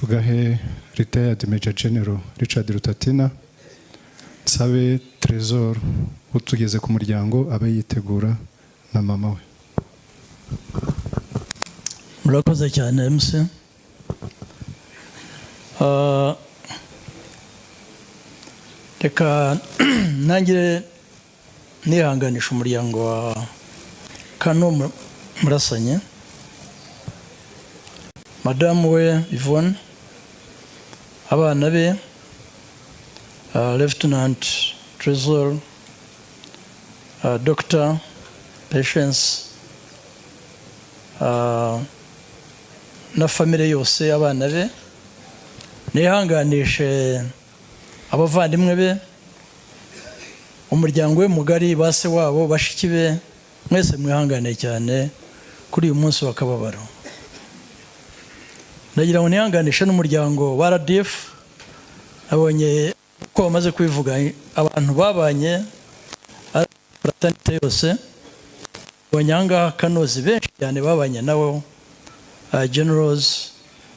Tugahe retired Major General Richard Rutatina. Nsabe Trésor utugeze ku muryango abe yitegura na mama we. Murakoze cyane, MC. Reka ntangire nihanganisha umuryango wa Kano Murasanye, madamu we Yvonne, abana be, Lieutenant Trésor, Dr. Patience, na famille yose, abana be. Nihanganishe abavandimwe be, umuryango we mugari, ba se wabo, bashiki be, mwese mwihangane cyane kuri uyu munsi w'akababaro. Ndagira ngo nihanganishe n'umuryango wa RDF. Abonye ko bamaze kubivuga, abantu babanye fraternité yose. Abonye ahangaha kanozi benshi cyane babanye nabo, generals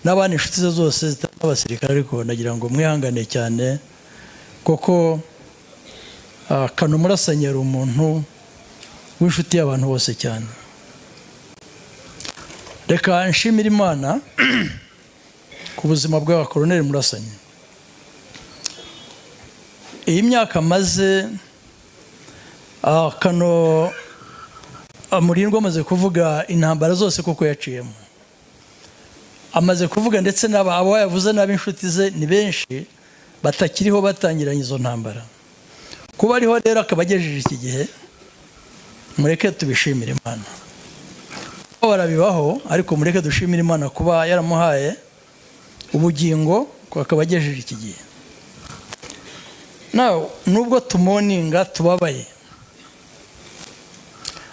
n'abandi, inshuti ze zose zitari abasirikare, ariko ndagira ngo mwihangane cyane kuko Kano Murasanye yari umuntu w'inshuti y'abantu bose cyane. Reka nshimire Imana ku buzima bwa Koroneli Murasanye. Iyi myaka amaze, Kano Murindwa amaze kuvuga intambara zose kuko yaciyemo, amaze kuvuga ndetse n'aba abo yavuze n'ab'inshuti ze ni benshi batakiriho batangiranye izo ntambara. Kuba ariho rero akaba agejeje iki gihe, mureke tubishimire Imana. Barabibaho, ariko mureke dushimire Imana kuba yaramuhaye ubugingo, akaba agejeje iki gihe. Nawe nubwo tumourninga, tubabaye,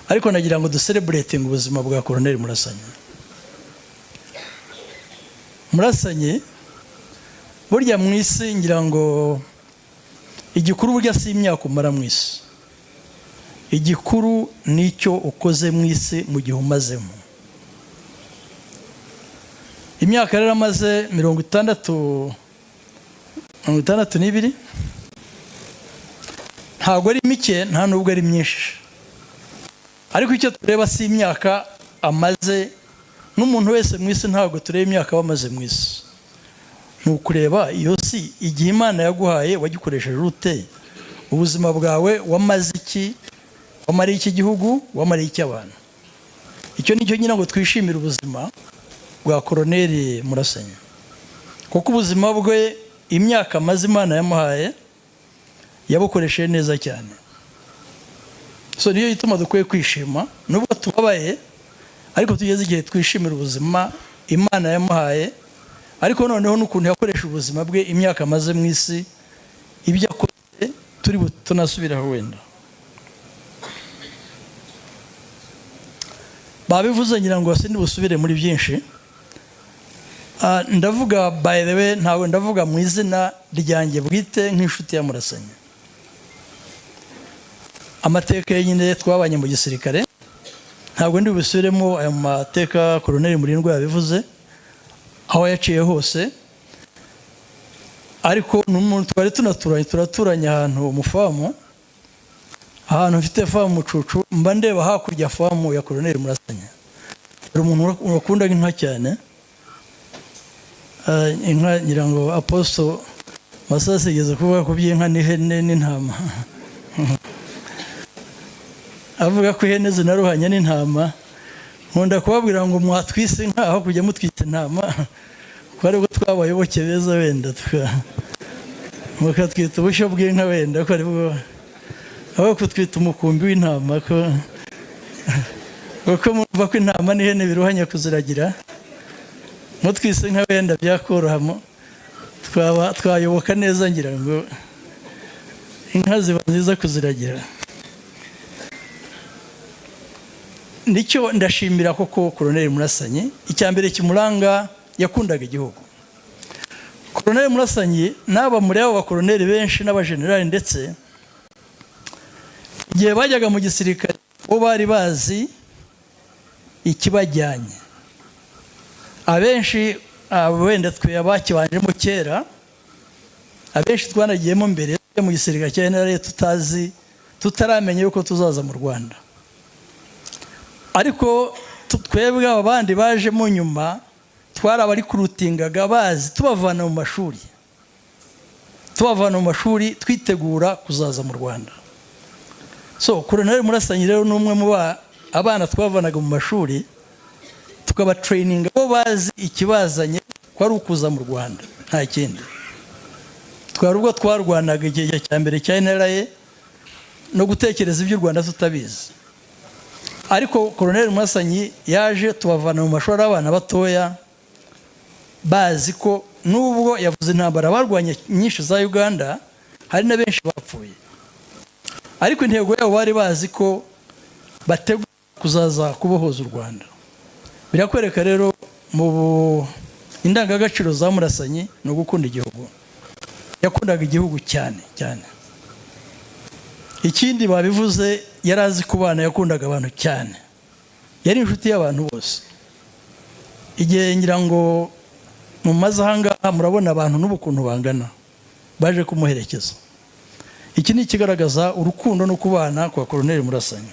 ariko nagira ngo ducelebratinge ubuzima bwa Koroneli Murasanyi. Murasanyi burya mu isi, ngira ngo igikuru burya si imyaka umara mu isi, igikuru ni icyo ukoze mu isi mu gihe umazemo. Imyaka rero amaze, 62, ntabwo ari mike, nta nubwo ari myinshi, ariko icyo tureba si imyaka amaze. N'umuntu wese mu isi, ntabwo tureba imyaka aba amaze mu isi, ni ukureba iyo si igihe Imana yaguhaye wagikoresheje ute, ubuzima bwawe wamaze iki, wamariye iki gihugu, wamariye iki abantu. Icyo nicyo nyine ngo twishimire ubuzima bwa Koroneli Murasanyi, kuko ubuzima bwe, imyaka amaze Imana yamuhaye, yabukoresheje neza cyane. So niyo ituma dukwiye kwishima nubwo tubabaye, ariko tugeze igihe twishimira ubuzima Imana yamuhaye, ariko noneho n'ukuntu yakoresha ubuzima bwe, imyaka amaze mu isi, ibyo akoze turi tunasubiraho. Wenda babivuze, ngira ngo sindi busubire muri byinshi. Ndavuga, by the way, ntabwo ndavuga mu izina ryanjye bwite nk'inshuti ya Murasanyi. Amateka ye nyine, twabanye mu gisirikare, ntabwo ndi busubiremo ayo mateka. Koroneli Murindwa yabivuze aho yaciye hose, ariko n'umuntu twari tunaturanye, turaturanye ahantu mu farm, ahantu mfite farm Mucucu, mba ndeba hakurya farm ya Koroneli Murasanyi. Hari umuntu wakundaga inka cyane. Inka, ngira ngo Apostle Masasi yigeze kuvuga ku by'inka n'ihene n'intama, avuga ko ihene zinaruhanya n'intama. Nkunda kubabwira ngo mwatwise inka aho kujya mutwita intama, ko aribwo twabayoboke beza, wenda mukatwita ubushyo bw'inka, wenda ko aribwo, aho kutwita umukumbi w'intama, ko kuko mwumva ko intama n'ihene biruhanya kuziragira. Mutwise inka wenda byakorohamo, twaba twayoboka neza. Ngira ngo inka ziba nziza kuziragira. Nicyo ndashimira koko Koroneli Murasanyi. Icya mbere kimuranga, yakundaga igihugu. Koroneli Murasanyi, n'aba muri abo bakoroneli benshi n'abajenerali, ndetse igihe bajyaga mu gisirikare bo bari bazi ikibajyanye. Abenshi Wenda twe abakibanjemo kera, abenshi twanagiyemo mbere mu gisirikare cya NRA, tutazi, tutaramenya yuko tuzaza mu Rwanda. Ariko twebwe aba bandi bajemo nyuma, twari abarecruitingaga bazi, tubavana mu mashuri twitegura kuzaza mu Rwanda. So Colonel Murasanyi rero ni umwe mu abana twavanaga mu mashuri, tukabatraininga bo bazi ikibazanye ko ari ukuza mu Rwanda, nta kindi. Twari ubwo twarwanaga igihe cya mbere cya NRA no gutekereza iby'u Rwanda tutabizi. Ariko Colonel Murasanyi yaje tubavana mu mashuri ari abana batoya, bazi ko nubwo yavuze intambara barwanye nyinshi za Uganda, hari na benshi bapfuye, ariko intego yabo bari bazi ko bategura kuzaza kubohoza u Rwanda. Birakwereka rero mu indangagaciro za Murasanyi ni ugukunda igihugu. Yakundaga igihugu cyane cyane. Ikindi babivuze, yari azi kubana, yakundaga abantu cyane, yari inshuti y'abantu bose. Igihe ngira ngo mumaze ahangaha, murabona abantu n'ubukuntu bangana baje kumuherekeza. Iki ni ikigaragaza urukundo no kubana kwa Colonel Murasanyi.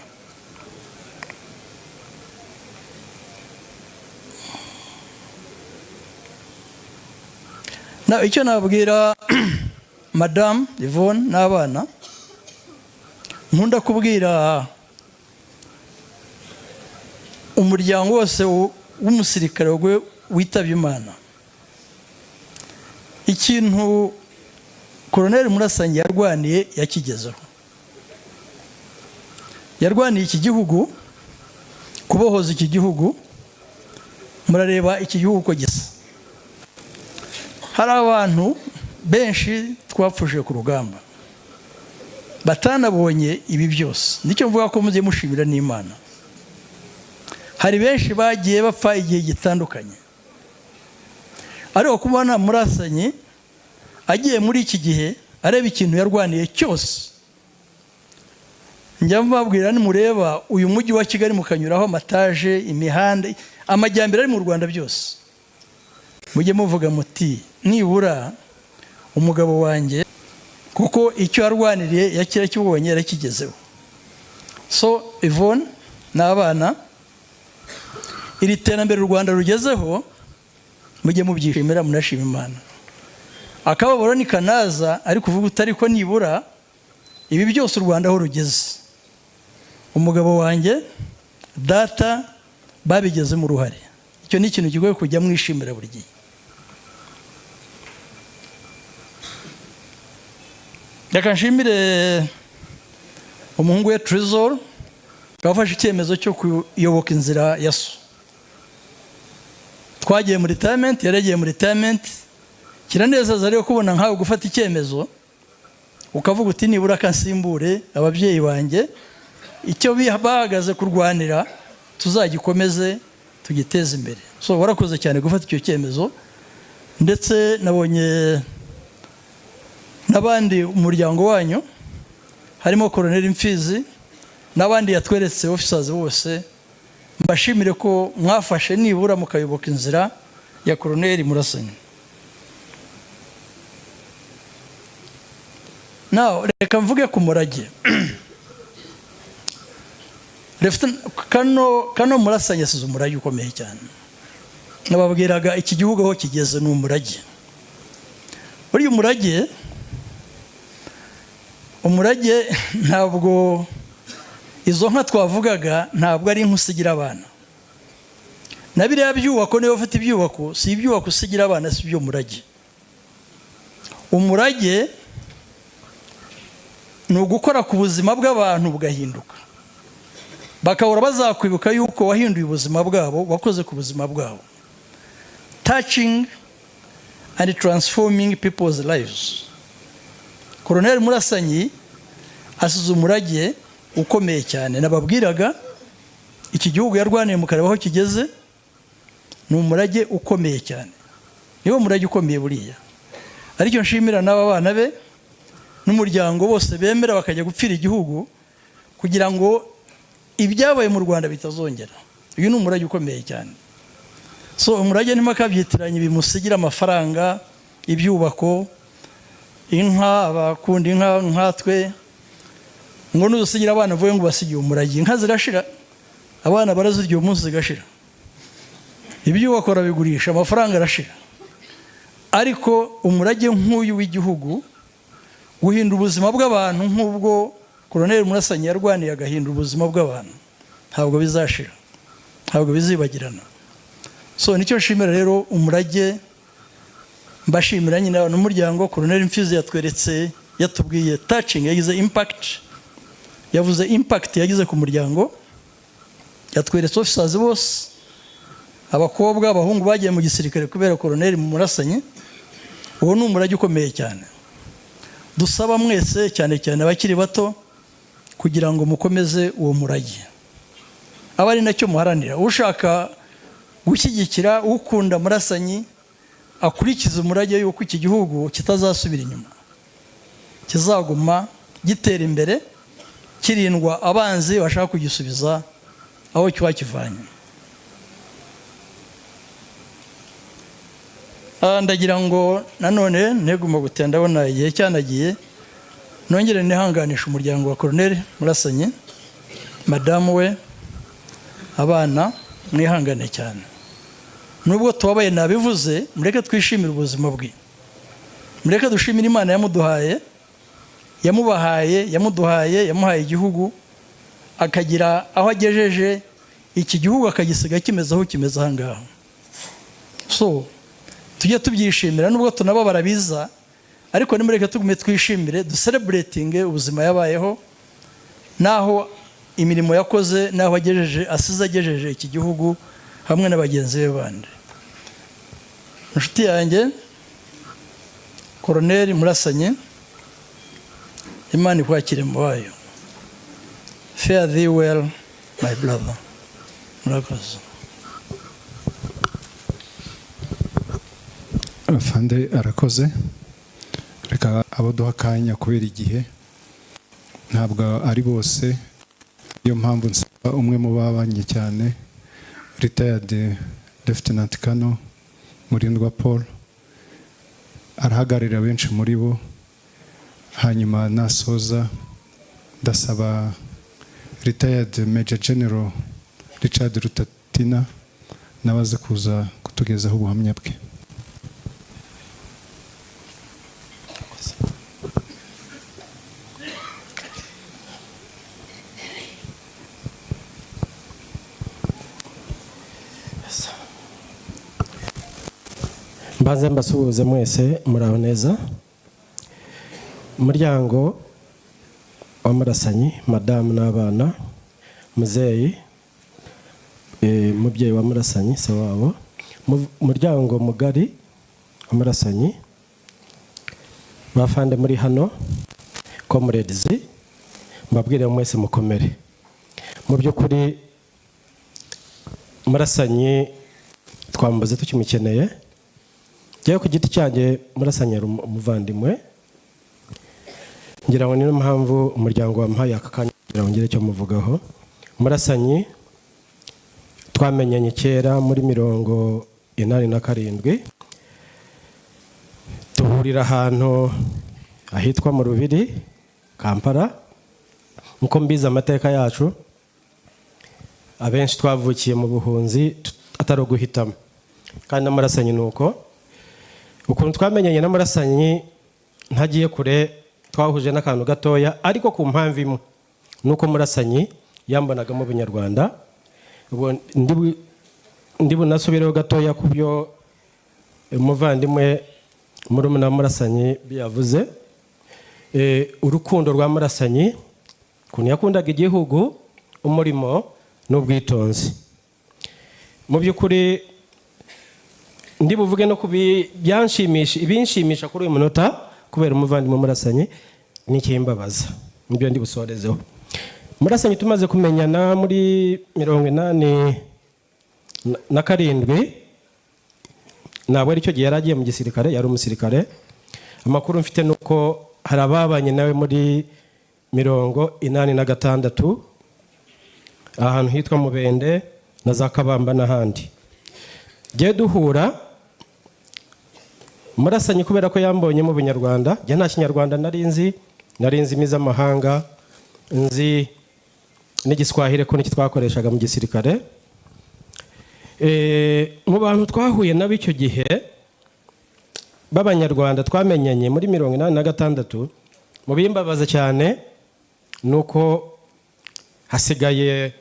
Na icyo nabwira Madamu Yvonne n'abana, nkunda kubwira umuryango wose w'umusirikare witabye Imana, ikintu Colonel Murasanyi yarwaniye yakigezeho. Yarwaniye iki gihugu, kubohoza iki gihugu. Murareba iki gihugu uko gisa. Hari abantu benshi twapfushije ku rugamba batanabonye ibi byose. Nicyo mvuga ko mujye mushimira n'Imana. Hari benshi bagiye bapfa igihe gitandukanye, ariko kubona Murasanyi agiye muri iki gihe, areba ikintu yarwaniye cyose, njya mbabwira, nimureba uyu mujyi wa Kigali, mukanyuraho, amataje, imihanda, amajyambere ari mu Rwanda byose, mujye muvuga muti: "Nibura umugabo wanjye kuko icyo yarwaniriye yakira kibonye, yarakigezeho." So Yvonne n'abana, iri terambere u Rwanda rugezeho mujye mubyishimira, munashima Imana. Akababaro ni kanaza, ariko uvuga utari ko nibura ibi byose u Rwanda aho rugeze, umugabo wanjye, data babigezemo uruhare. Icyo ni ikintu kigoye kujya mwishimira buri gihe. Reka nshimire umuhungu we Trésor wafashe icyemezo cyo kuyoboka inzira ya so. Twagiye muri retirement, yaragiye muri retirement. Kiranezeza rero kubona nkawe gufata icyemezo ukavuga uti: "Nibura kansimbure ababyeyi banjye, icyo bahagaze kurwanira tuzagikomeze, tugiteze imbere." So warakoze cyane gufata icyo cyemezo. Ndetse nabonye n'abandi umuryango wanyu, harimo Colonel Mfizi n'abandi yatweretse, officers bose, mbashimire ko mwafashe nibura mukayoboka inzira ya Colonel Murasanyi. Nawe reka mvuge ku murage. Kano Murasanyi yasize umurage ukomeye cyane. Nababwiraga iki gihugu aho kigeze ni umurage. Buriya umurage ntabwo izo nka twavugaga, ntabwo ari inka usigira abana. Na biriya byubako, niba ufite ibyubako, si ibyubako usigira abana, si byo murage. Umurage ni ugukora ku buzima bw'abantu bugahinduka, bakahora bazakwibuka yuko wahinduye ubuzima bwabo, wakoze ku buzima bwabo, touching and transforming people's lives. Colonel Murasanyi asize umurage ukomeye cyane. Nababwiraga iki gihugu yarwaniye, mukareba aho kigeze, ni umurage ukomeye cyane, niwo murage ukomeye buriya. Aricyo nshimira n'aba bana be n'umuryango bose bemera bakajya gupfira igihugu kugira ngo ibyabaye mu Rwanda bitazongera. Uyu ni umurage ukomeye cyane. So umurage ntimakabyitiranye bimusigira amafaranga, ibyubako, inka, abakunda inka nkatwe, ngo nudusigira abana uvuge ngo basigiye umurage. Inka zirashira, abana barazirya uyu munsi zigashira, ibyubako barabigurisha, amafaranga arashira. Ariko umurage nk'uyu w'igihugu, guhindura ubuzima bw'abantu nk'ubwo Koroneli Murasanyi yarwaniye agahindura ubuzima bw'abantu, ntabwo bizashira, ntabwo bizibagirana. So nicyo nshimira rero umurage, mbashimira nyine n'umuryango. Koroneli Mfizi yatweretse, yatubwiye touching yagize, impact yavuze, impact yagize ku muryango. Yatweretse officers bose, abakobwa, abahungu bagiye mu gisirikare kubera Koroneli Murasanyi. Uwo ni umurage ukomeye cyane. Dusaba mwese, cyane cyane abakiri bato, kugira ngo mukomeze uwo murage, aba ari nacyo muharanira. Ushaka gushyigikira, ukunda Murasanyi, akurikiza umurage y'uko iki gihugu kitazasubira inyuma, kizaguma gitera imbere, kirindwa abanzi bashaka kugisubiza aho kiba kivanye. Ndagira ngo nanone nteguma gutinda, ndabona igihe cyanagiye, nongere nihanganisha umuryango wa Koroneli Murasanyi, madamu we, abana, mwihangane cyane. Nubwo tubabaye nabivuze, mureke twishimire ubuzima bwe, mureke dushimire Imana yamuduhaye, yamubahaye, yamuduhaye, yamuhaye igihugu, akagira aho agejeje iki gihugu, akagisiga kimeze aho kimeze aha ngaha. So tujye tubyishimira nubwo tunababara biza, ariko nimureke tugume twishimire, ducelebratinge ubuzima yabayeho, naho imirimo yakoze, naho agejeje, asize agejeje iki gihugu hamwe na bagenzi be bandi. Inshuti yanjye Koroneli Murasanyi, Imana ikwakire mu bayo. Fare thee well, my brother. Murakoze. Afande arakoze. Reka abo duha akanya kubera igihe, ntabwo ari bose, niyo mpamvu nsaba umwe mu babanye cyane, retired Lieutenant Colonel Murindwa Paul, arahagararira benshi muri bo. Hanyuma nasoza ndasaba retired Major General Richard Rutatina nawe aze kuza kutugezaho ubuhamya bwe. Mbanze mbasuhuze mwese, muraho neza. Umuryango wa Murasanyi, madamu n'abana, muzeyi, mubyeyi wa Murasanyi, se wabo, umuryango mugari wa Murasanyi, bafande muri hano, comrades, mbabwire mwese mukomere. Mu by'ukuri Murasanyi twambuze tukimukeneye. Njyewe ku giti cyanjye Murasanyi yari umuvandimwe, ngira ngo niyo mpamvu umuryango wamuhaye aka kanya kugira ngo ngire icyo muvugaho. Murasanyi twamenyanye kera muri 87, duhurira ahantu ahitwa mu Rubiri, Kampala. Nkuko mbizi amateka yacu, abenshi twavukiye mu buhunzi atari uguhitamo, kandi na Murasanyi ni uko. Ukuntu twamenyanye na Murasanyi, ntagiye kure, twahuje n'akantu gatoya, ariko ku mpamvu imwe, ni uko Murasanyi yambonagamo ubunyarwanda. Ubwo ndi bunasubireho gatoya ku byo umuvandimwe murumuna wa Murasanyi yavuze. Urukundo rwa Murasanyi, ukuntu yakundaga igihugu, umurimo n'ubwitonzi. Mu by'ukuri ndi buvuge no ku byanshimisha, ibinshimisha kuri uyu munota kubera umuvandimwe Murasanyi n'ikimbabaza, nibyo ndi busorezeho. Murasanyi tumaze kumenyana muri 87, ntabwo aricyo gihe yari agiye mu gisirikare, yari umusirikare. Amakuru mfite ni uko hari ababanye nawe muri 86 ahantu hitwa Mubende na za Kabamba n'ahandi. Jye duhura, Murasanyi, kubera ko yambonye mu Bunyarwanda, njye nta Kinyarwanda nari nzi, nari nzi indimi z'amahanga, nzi n'Igiswahili ko nicyo twakoreshaga mu gisirikare. Mu bantu twahuye nabo icyo gihe b'Abanyarwanda twamenyanye muri 86, mu bimbabaza cyane ni uko hasigaye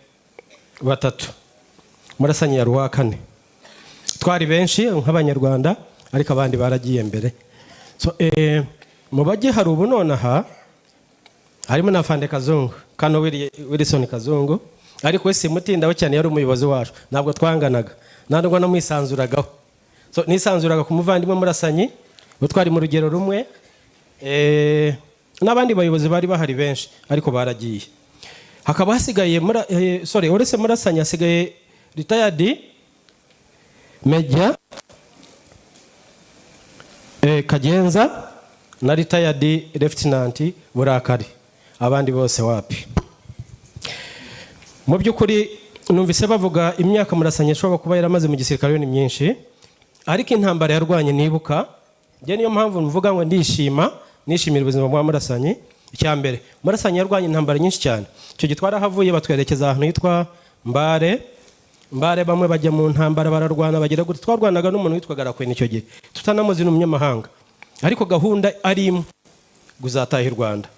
batatu, Murasanyi yari uwa kane. Twari benshi nk'Abanyarwanda, ariko abandi baragiye mbere. So, mu bagihari ubu nonaha harimo na Fande Kazungu kano, Wilson Kazungu, ariko we simutindaho cyane, yari umuyobozi wacu, ntabwo twanganaga, ntabwo namwisanzuragaho. So, nisanzuraga ku muvandimwe Murasanyi, bo twari mu rugero rumwe, n'abandi bayobozi bari bahari benshi, ariko baragiye. Hakaba hasigaye sorry, uretse Murasanyi hasigaye retired Major Kagenza na retired Lieutenant Burakari. Abandi bose wapi. Mu by'ukuri numvise bavuga imyaka Murasanyi ashobora kuba yaramaze mu gisirikare, ni myinshi, ariko intambara yarwanye nibuka njye, niyo mpamvu mvuga ngo ndishima, nishimira ubuzima bwa Murasanyi. Icya mbere, Murasanyi yarwanye intambara nyinshi cyane. Icyo gihe twarahavuye, batwerekeza ahantu hitwa Mbare. Mbare bamwe bajya mu ntambara, bararwana, bagira gute. Twarwanaga n'umuntu witwaga Rakwena icyo gihe, tutanamuzi, ni umunyamahanga, ariko gahunda ari imwe, kuzataha i Rwanda.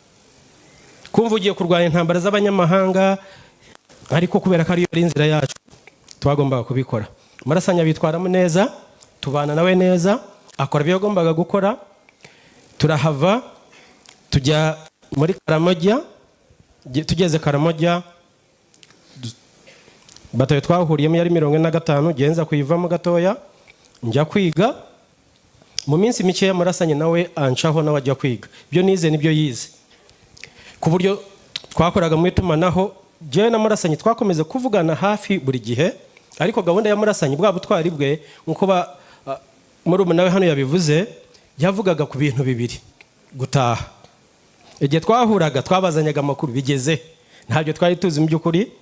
Kumva ugiye kurwanya intambara z'abanyamahanga, ariko kubera ko ariyo ari inzira yacu, twagombaga kubikora. Murasanyi abitwaramo neza, tubana nawe neza, akora ibyo yagombaga gukora. Turahava tujya muri Karamoja. Tugeze Karamoja, batayo twahuriyemo yari 45, genza kuyivamo gatoya njya kwiga. Mu minsi mikeya Murasanyi nawe ancaho, nawe ajya kwiga. Ibyo nize nibyo yize, ku buryo twakoraga mu itumanaho. Jewe na Murasanyi twakomeza kuvugana hafi buri gihe, ariko gahunda ya Murasanyi, bwa butwari bwe, nkuko murumuna we hano yabivuze, yavugaga ku bintu bibiri: gutaha. Igihe twahuraga twabazanyaga amakuru bigeze, ntabyo twari tuzi mu by'ukuri,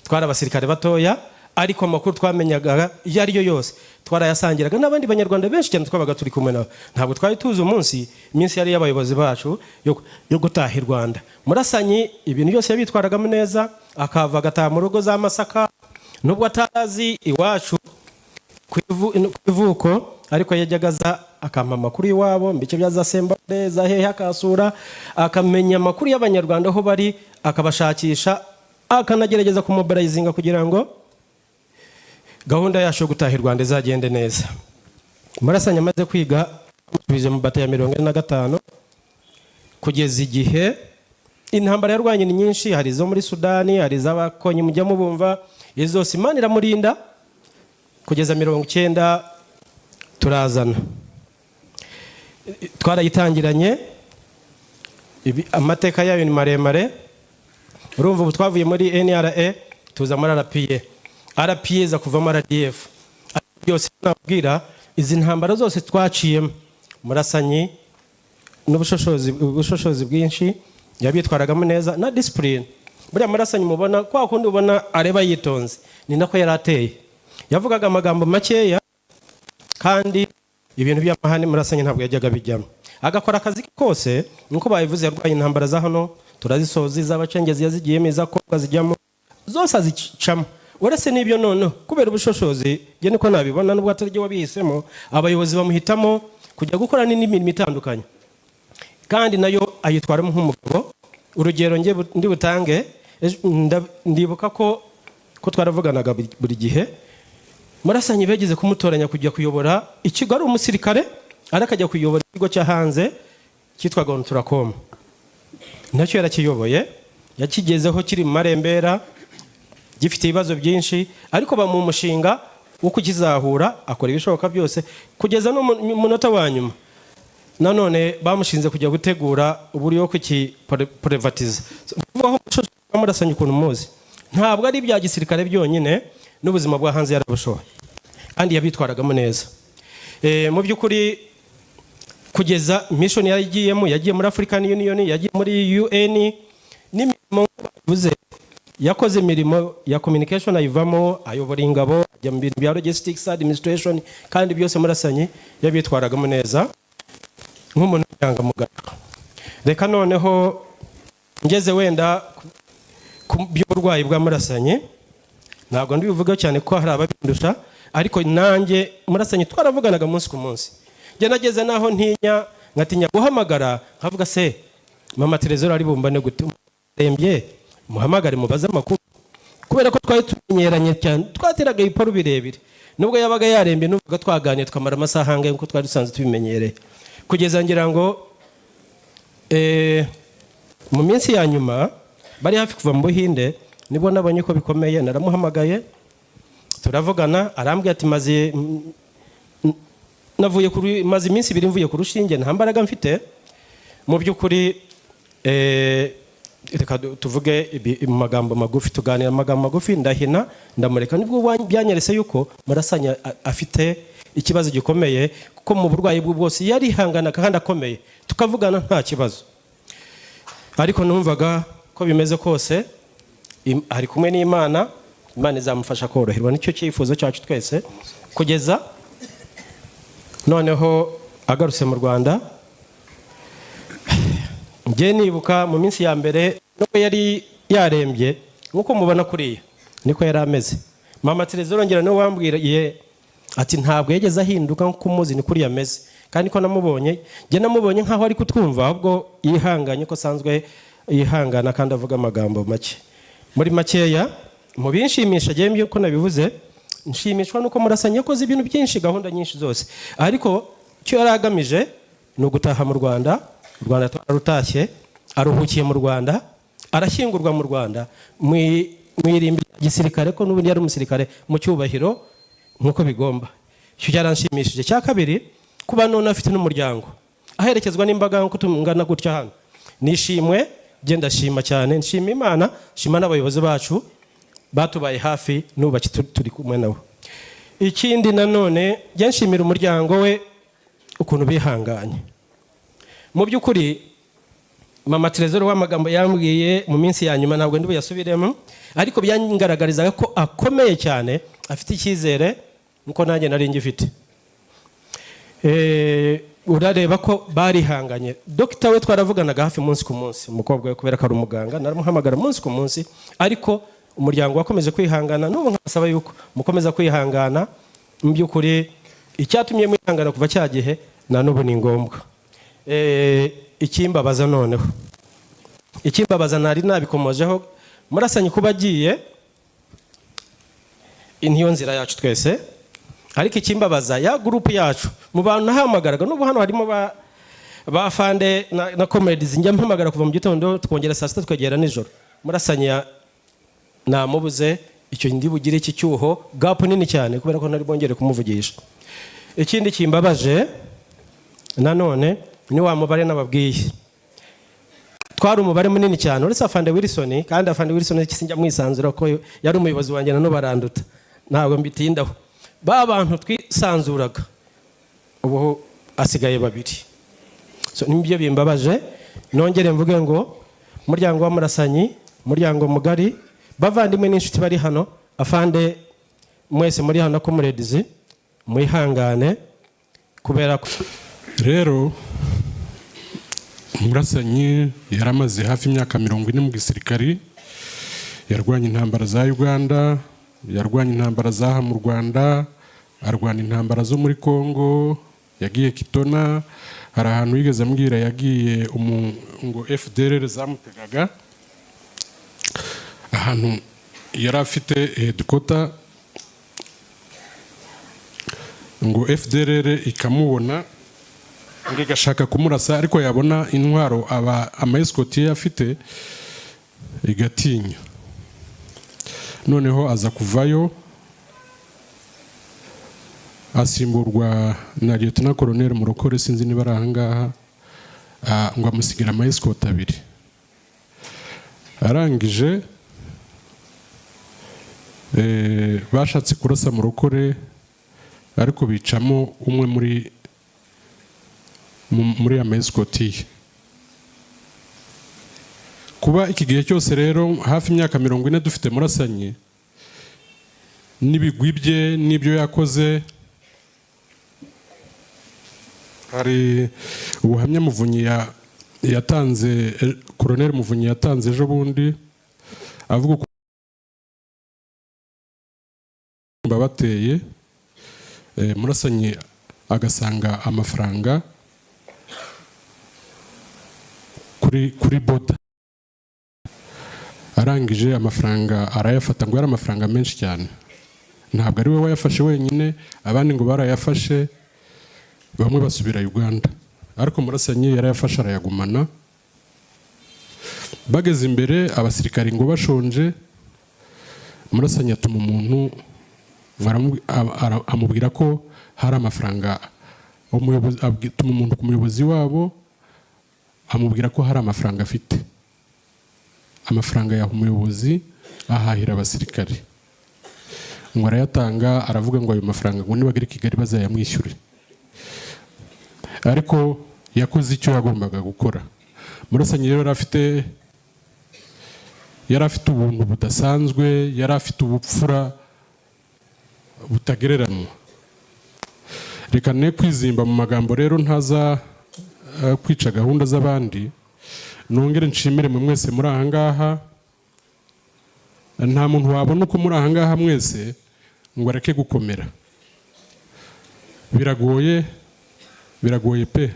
twari abasirikare batoya, ariko amakuru twamenyaga iyo ari yo yose twarayasangiraga n'abandi Banyarwanda benshi cyane twabaga turi kumwe nabo. Ntabwo twari tuzi umunsi, iminsi yari y'abayobozi bacu yo gutaha i Rwanda. Murasanyi ibintu byose yabitwaragamo neza, akava agataha mu rugo za Masaka, nubwo atazi iwacu ku ivuko, ariko yajyaga aza akampa amakuru iwabo mu bice bya za Sembare, za hehe, akasura, akamenya amakuru y'Abanyarwanda aho bari, akabashakisha, akanagerageza kumobilizinga kugira ngo gahunda yacu yo gutaha i Rwanda izagende neza. Murasanyi amaze kwiga, amusubije mu bato ya 45, kugeza igihe intambara yarwanye ni nyinshi. Hari izo muri Sudani, hari iz'Abakonyi mujya mubumva, izo zose Imana iramurinda kugeza 90 turazana. Twarayitangiranye, amateka yayo ni maremare. Urumva ubu twavuye muri NRA tuza muri RPA, RPA iza kuvamo RDF. Ariko byose nabwira, izi ntambara zose twaciyemo, Murasanyi n'ubushobozi, ubushobozi bwinshi yabitwaragamo neza na discipline. Buriya Murasanyi mubona kwa kundi ubona areba yitonze, ni nako yari ateye. Yavugaga amagambo makeya, kandi ibintu by'amahane Murasanyi ntabwo yajyaga bijyamo, agakora akazi ke kose. Nkuko babivuze, yarwanye intambara za hano turazisoza, iz'Abacengezi yazigiyemo, iz'Akobwa zijyamo, zose azicamo. Uretse n'ibyo noneho, kubera ubushobozi, njye niko nabibona, nubwo atari byo wabihisemo, abayobozi bamuhitamo kujya gukora n'indi mirimo itandukanye, kandi nayo ayitwaramo nk'umugabo. Urugero njye ndi butange, ndibuka ko twaravuganaga buri gihe. Murasanyi begeze kumutoranya kujya kuyobora ikigo, ari umusirikare ariko akajya kuyobora ikigo cyo hanze cyitwaga Onatracom. Nacyo yarakiyoboye, yakigezeho kiri mu marembera, gifite ibibazo byinshi, ariko bamuha umushinga wo kukizahura, akora ibishoboka byose kugeza no mu munota wa nyuma. Nanone bamushinze kujya gutegura uburyo bwo kukiprivatiza. Kuvuga ko Murasanyi ukuntu muzi, ntabwo ari ibya gisirikare byonyine, n'ubuzima bwa hanze yarabushoboye kandi yabitwaragamo neza. Mu by'ukuri kugeza mission yagiyemo, yagiye muri African Union, yagiye muri UN, n'imirimo bivuze yakoze, imirimo ya communication ayivamo, ayobora ingabo. Ajya mu bintu bya logistics, administration, kandi byose Murasanyi yabitwaragamo neza nk'umuntu w'inyangamugayo. Reka noneho ngeze wenda ku by'uburwayi bwa Murasanyi, ntabwo ndibuvuge cyane ko hari ababindusha, ariko nanjye Murasanyi twaravuganaga umunsi ku munsi. Njye nageze naho ntinya, nkatinya guhamagara, nkavuga: "Se mama Terezora ari bumbane gute? Rembye, muhamagare mubaze amakuru?" Kubera ko twari tumenyeranye cyane, twateraga ibiparu birebire. Nubwo yabaga yarembye, numvaga twaganiriye tukamara amasaha angahe, nk'uko twari dusanzwe tubimenyereye. Kugeza ngira ngo mu minsi ya nyuma bari hafi kuva mu Buhinde, nibwo nabonye ko bikomeye. Naramuhamagaye turavugana, arambwira ati: "Maze navuye kuri, maze iminsi 2 mvuye ku rushinge, nta mbaraga mfite." Mu by'ukuri reka tuvuge mu magambo magufi, tuganira mu magambo magufi, ndahina ndamureka. Nibwo byanyeretse yuko Murasanya afite ikibazo gikomeye, kuko mu burwayi bwe bwose yarihanganaga kandi akomeye, tukavugana nta kibazo. Ariko numvaga ko bimeze kose ari kumwe n'Imana, Imana izamufasha koroherwa, nicyo cyifuzo cyacu twese. Kugeza noneho agarutse mu Rwanda, njye nibuka mu minsi ya mbere, nubwo yari yarembye nk'uko mubona kuriya niko yari ameze. Mama Tereza urongera niwe wambwiriye ati: "Ntabwo yageze ahinduka, nk'uko umuzi ni kuriya ameze." Kandi ko namubonye, njye namubonye nk'aho ari kutwumva, ahubwo yihanganye ko asanzwe yihangana kandi avuga amagambo make. Muri makeya, mu binshimisha njyewe ko nabivuze, nshimishwa nuko Murasanyi yakoze ibintu byinshi, gahunda nyinshi zose, ariko icyo yari agamije ni ugutaha mu Rwanda. U Rwanda twararutashye, aruhukiye mu Rwanda, arashyingurwa mu Rwanda mu irimbi rya gisirikare, ko n'ubundi yari umusirikare, mu cyubahiro nk'uko bigomba. Icyo cyaranshimishije. Cya kabiri, kuba none afite n'umuryango, aherekezwa n'imbaga nk'uko tungana gutya hano, nishimwe. Genda ndashima cyane, nshima Imana, nshima n'abayobozi bacu batubaye hafi, n'ubu turi kumwe nabo. Ikindi nanone, njya nshimira umuryango we ukuntu bihanganye. Mu by'ukuri mama Terezoro w'amagambo yambwiye mu minsi ya nyuma ntabwo ndi buyasubiremo, ariko byangaragarizaga ko akomeye cyane, afite icyizere nkuko nanjye nari ngifite. Urareba ko barihanganye. Dogita we twaravuganaga hafi umunsi ku munsi, umukobwa we, kubera ko ari umuganga, naramuhamagara umunsi ku munsi. Ariko umuryango wakomeje kwihangana, n'ubu nkasaba yuko mukomeza kwihangana. Mu by'ukuri icyatumye mwihangana kuva cya gihe na n'ubu ni ngombwa. Ikimbabaza noneho, ikimbabaza nari nabikomojeho, Murasanyi kuba agiye niyo nzira yacu twese. Ariko ikimbabaza, ya groupe yacu, mu bantu nahamagaraga, n'ubu hano harimo ba fande na comrades njya mpamagara kuva mu gitondo, twongera saa sita, tukagera nijoro. Murasanyi namubuze, icyo ndi bugire iki cyuho, gap nini cyane, kubera ko ntari bwongere kumuvugisha. Ikindi kimbabaje nanone ni wa mubare nababwiye, twari umubare munini cyane uretse afande Wilson. Kandi afande Wilson sinjya mwisanzura ko yari umuyobozi wanjye, na baranduta, ntabwo mbitindaho. Ba bantu twisanzuraga ubu asigaye babiri. So, nibyo bimbabaje. Nongere mvuge ngo umuryango wa Murasanyi, umuryango mugari, bavandimwe n'inshuti bari hano, afande mwese muri hano, comrades, mwihangane kubera ko Rero Murasanyi yari amaze hafi imyaka 40 mu gisirikari. Yarwanye intambara za Uganda, yarwanye intambara z'aha mu Rwanda, arwana intambara zo muri Congo, yagiye Kitona. Hari ahantu yigeze ambwira yagiye ngo FDLR zamutegaga, ahantu yari afite headquarter, ngo FDLR ikamubona, ngo igashaka kumurasa, ariko yabona intwaro aba ama escort ye afite igatinya. Noneho aza kuvayo, asimburwa na Lieutenant Colonel Murokore, sinzi niba ari ahangaha. Ngo amusigira ama escort abiri. Arangije bashatse kurasa Murokore, ariko bicamo umwe muri ama escort ye. Kuba iki gihe cyose rero, hafi imyaka 40 dufite Murasanyi. N'ibigwi bye n'ibyo yakoze, hari ubuhamya Muvunyi yatanze, Koroneri Muvunyi yatanze ejo bundi, avuga uko bateye Murasanyi agasanga amafaranga kuri boda, arangije amafaranga arayafata, ngo yari amafaranga menshi cyane. Ntabwo ari we wayafashe wenyine, abandi ngo barayafashe, bamwe basubira Uganda, ariko Murasanyi yarayafashe arayagumana. Bageze imbere, abasirikari ngo bashonje, Murasanyi atuma umuntu, amubwira ko hari amafaranga, umuyobozi atuma umuntu ku muyobozi wabo, amubwira ko hari amafaranga afite. Amafaranga yaha umuyobozi, ahahira abasirikari, ngo arayatanga, aravuga ngo ayo mafaranga ngo nibagera i Kigali bazayamwishyure. Ariko yakoze icyo yagombaga gukora. Murasanyi rero yari afite ubuntu budasanzwe, yari afite ubupfura butagereranywa. Reka ne kwizimba mu magambo rero, ntaza kwica gahunda z'abandi. Nongere nshimire mwe mwese muri aha ngaha. Nta muntu wabona uko muri aha ngaha mwese ngo areke gukomera. Biragoye, biragoye pe,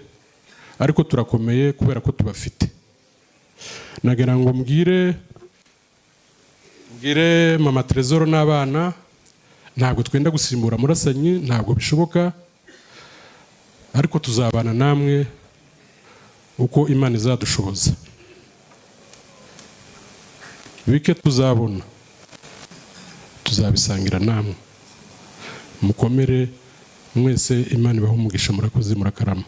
ariko turakomeye kubera ko tubafite. Nagira ngo mbwire mama Trezor n'abana, ntabwo twenda gusimbura Murasanyi, ntabwo bishoboka, ariko tuzabana namwe uko Imana izadushoboza. Bike tuzabona tuzabisangira namwe. Mukomere mwese, Imana ibahe umugisha. Murakoze, murakarama.